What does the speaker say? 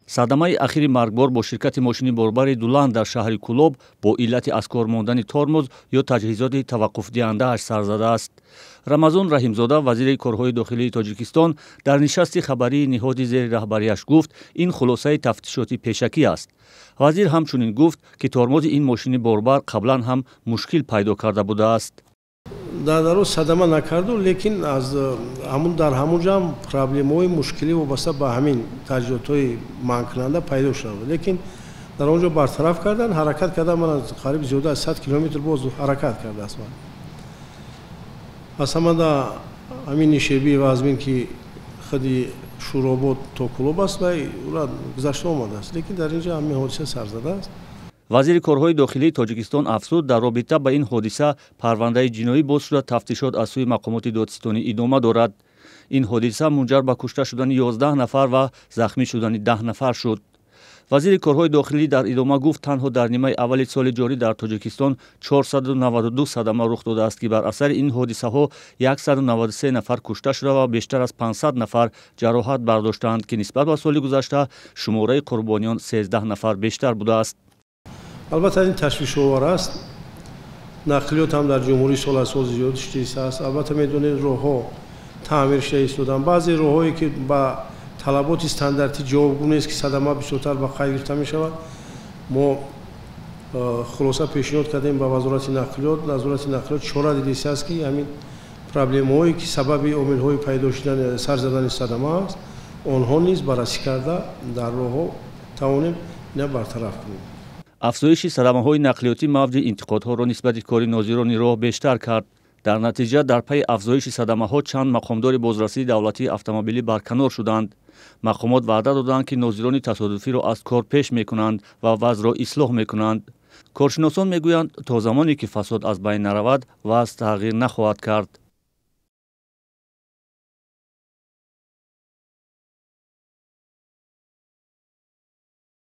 Садамаи ахири маргбор бо ширкати мошини борбари Дуланд дар шаҳри Кӯлоб бо иллати аз кор мондани тормоз ё таҷҳизоти таваққуфдиҳандааш сар задааст. Рамазон Раҳимзода, вазири корҳои дохилии Тоҷикистон, дар нишасти хабарии ниҳоди зери раҳбарияш гуфт, ин хулосаи тафтишоти пешакӣ аст. Вазир ҳамчунин гуфт, ки тормози ин мошини борбар қаблан ҳам мушкил пайдо карда будааст. Дар садама накарду, лекин аз ҳамун дар ҳамун ҷо ҳам проблемаҳои мушкилӣ вобаста ба ҳамин таҷҳизотҳои манъкунанда пайдо шуда буд, лекин дар он ҷо бартараф кардан, ҳаракат кардан. Ман қариб зиёда аз 100 километр боз ҳаракат кардааст. Аз ҳамада ҳамин нишебии вазмин, ки худи Шӯробод то Кӯлоб аст, ва ура гузашта омадааст, лекин дар ин ҷо ҳамин ҳодиса сар задааст. Вазири корҳои дохилии Тоҷикистон афзуд, дар робита ба ин ҳодиса парвандаи ҷиноӣ боз шуда, тафтишот аз сӯи мақомоти додситонӣ идома дорад. Ин ҳодиса мунҷар ба кушта шудани 11 нафар ва захмӣ шудани 10 нафар шуд. Вазири корҳои дохилӣ дар идома гуфт, танҳо дар нимаи аввали соли ҷорӣ дар Тоҷикистон 492 садама рух додааст, ки бар асари ин ҳодисаҳо 193 нафар кушта шуда ва бештар аз 500 нафар ҷароҳат бардоштаанд, ки нисбат ба соли гузашта шумораи қурбониён 13 нафар бештар будааст. Албатта, ин ташвишовар аст. Нақлиёт ҳам дар ҷумҳурӣ сол аз сол зиёд шудааст. Албатта, медонед, роҳҳо таъмир шуда истоданд. Баъзе роҳҳое, ки ба талаботи стандартӣ ҷавобгӯ нест, ки садама бисёртар ба қайд гирифта мешавад, мо хулоса пешниҳод кардем ба Вазорати нақлиёт. Вазорати нақлиёт чора дидистааст, ки ҳамин проблемаҳое, ки сабаби омилҳои пайдо шудани сар задани садама аст, онҳо низ баррасӣ карда, дар роҳҳо тавонем ина бартараф кунем. Афзоиши садамаҳои нақлиётӣ мавҷи интиқодҳоро нисбати кори нозирони роҳ бештар кард. Дар натиҷа, дар пайи афзоиши садамаҳо чанд мақомдори бозрасии давлатии автомобилӣ барканор шуданд. Мақомот ваъда доданд, ки нозирони тасодуфиро аз кор пеш мекунанд ва вазъро ислоҳ мекунанд. Коршиносон мегӯянд, то замоне ки фасод аз байн наравад, вазъ тағйир нахоҳад кард.